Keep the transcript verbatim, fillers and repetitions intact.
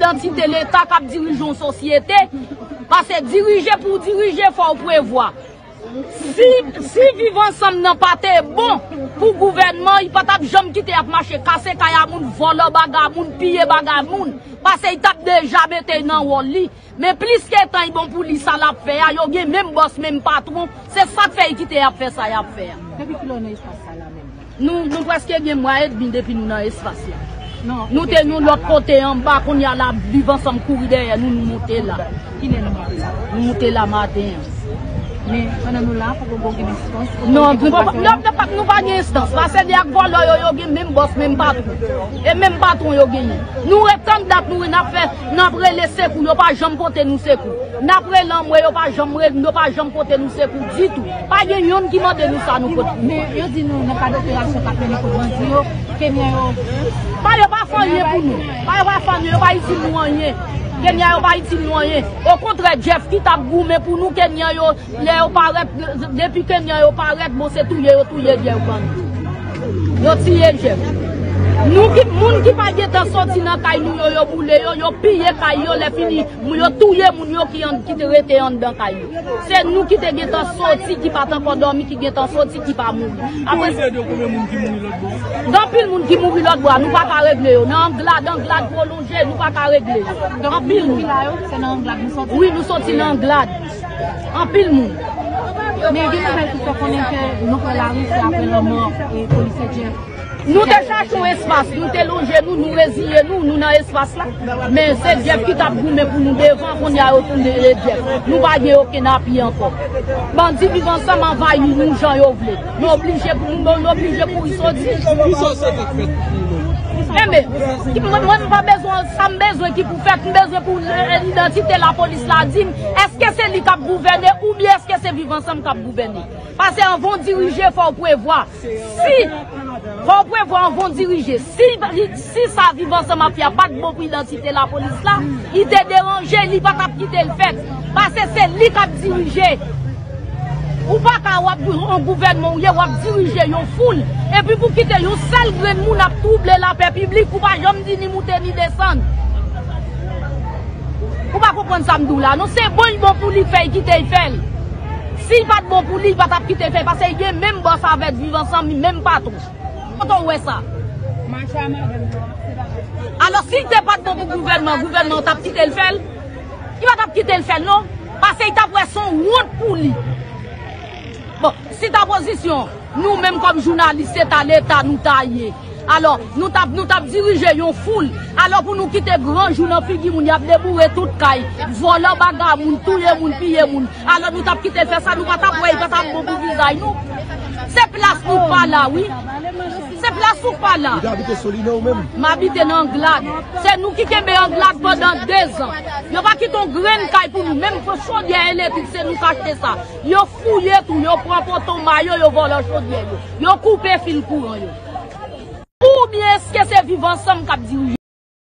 Idantite Leta k ap dirije yon sosyete, paske dirije pou w dirije, fò w prevwa. Si, si Viv Ansanm nan pa te bon pou gouvènman, li pa t ap janm kite y ap mache kase kay a moun, vòlò bagay moun, piye bagay moun, paske li t ap deja mete nan wòl li. Men pliske tan li bon pou li, sa l ap fè a, yo gen menm bòs, menm patwon, se sa k fè li kite y ap fè sa y ap fè a. Depi kilè w nan espas sa la menm? Nou, nou prèske gen mwa edmi depi nou nan espas la. Nou te yon lòt kote anba, kounye a la Viv Ansanm kouri dèyè nou, nou moute la. Kilè nou moute la? Nou moute la maten an. Men pandan nou la, fòk nou gen enstans. Non, nou pa, nou, nou pa, nou pa gen enstans. Paske nèg vòlò yo, yo gen menm bòs, menm patwon. E menm patwon yo genyen. Nou ret tann dat nou, n ap fè, n ap rele sekou, yo pa janm pote nou sekou. N ap rele anmwe, yo pa janm re-, yo pa janm pote nou sekou ditou. Pa gen yonn ki mande nou sa nou pot pou. Men yo di nou nan kad operasyon k ap mennen kont bandi yo, Kenyan yo. Pa yo pa fè anyen pou nou. Pa yo pa fè anyen, yo pa itil nou anyen. Kenyan yo pa itil nou anyen. Okontrè, Jeff ki t ap goumen pou nou, Kenyan yo, lè yo parèt, depi Kenyan yo parèt, bon, se touye yo touye Jeff ban nou. Yo tiye Jeff. Nou ki, moun ki pa gentan soti nan kay nou yo, yo boule yo, yo piye kay yo, lè fini, moun yo touye moun yo ki an, ki te rete anndan kay yo. Se nou ki te gentan soti, ki pa t ankò dòmi, ki gentan soti, ki pa mouri. Apre, gen anpil moun ki mouri lòt bò a, nou pa ka regle yo. Nan Anglad, Anglad pwolonje, nou pa ka regle yo. Anpil moun. Wi, nou soti nan Anglad. Anpil moun. Men gen nouvèl ki fè konnen ke nou pran lari, se apre lanmò, e, polisye Jeff. Nou te chache yon espas, nou te lonje nou, nou reziye nou, nou nan espas la. Men se Jeff ki t ap goumen pou nou devan, kounye a yo tounen Jeff. Nou pa gen okenn api ankò. Bandi Viv Ansanm anvayi nou jan yo vle. Nou oblije pou nou, nou oblije kouri soti. Kisa w swete k fèt pou nou menm? Enben, ki, mwen, mwen, m pa bezwen, sa m bezwen ki pou fèt, m bezwen pou, e, idantite lapolis la di m, èske se li k ap gouvène oubyen èske se Viv Ansanm k ap gouvène? Paske anvan w dirije, fò w prevwa. Si, fò w prevwa anvan w dirije. Si, si sa Viv Ansanm ap fè a pa t bon pou idantite lapolis la, li te deranje, li pa t ap kite l fèt. Paske se li k ap dirije. Ou pa ka w ap yon gouvènman ou ye, w ap dirije yon foul. Epi pou kite yon sèl grenn moun ap twouble lapè piblik, ou pa janm di ni moute ni desann. Ou pa konprann sa m di w la, non, se bon, li bon pou li fè, li kite l fè l. Si l pa t bon pou li, li pa t ap kite l fè l, paske li gen menm bòs avèk Viv Ansanm, li menm patwon. Kote w wè sa? Alò, si l te pa t bon pou gouvènman, gouvènman t ap kite l fè l? Li pa t ap kite l fè l, non. Paske li t ap wè se yon wont pou li. Bon, si ta pozisyon, nou menm kòm jounalis, se ta Leta nou ta ye. Alò, nou t ap, nou t ap dirije yon foul. Alò, pou nou kite gran jou nan figi moun, y ap deboure tout kay, vòlò bagay moun, touye moun, piye moun. Alò, nou t ap kite l fè sa, nou pa t ap wè, li pa t ap bon pou vizaj nou. Se plas nou pa la, wi. Se plas ou pa la. Ou te abite Solino ou menm? M abite nan Anglad. Se nou ki kenbe Anglad pandan dezan. Yo pa kite yon grenn kay pou nou. Menm chodyè elektrik, se nou k achte sa. Yo fouye tou, yo pran poto mayo, yo vòlò chodyè yo. Yo koupe fil kouran yo. Oubyen èske se Viv Ansanm k ap dirije?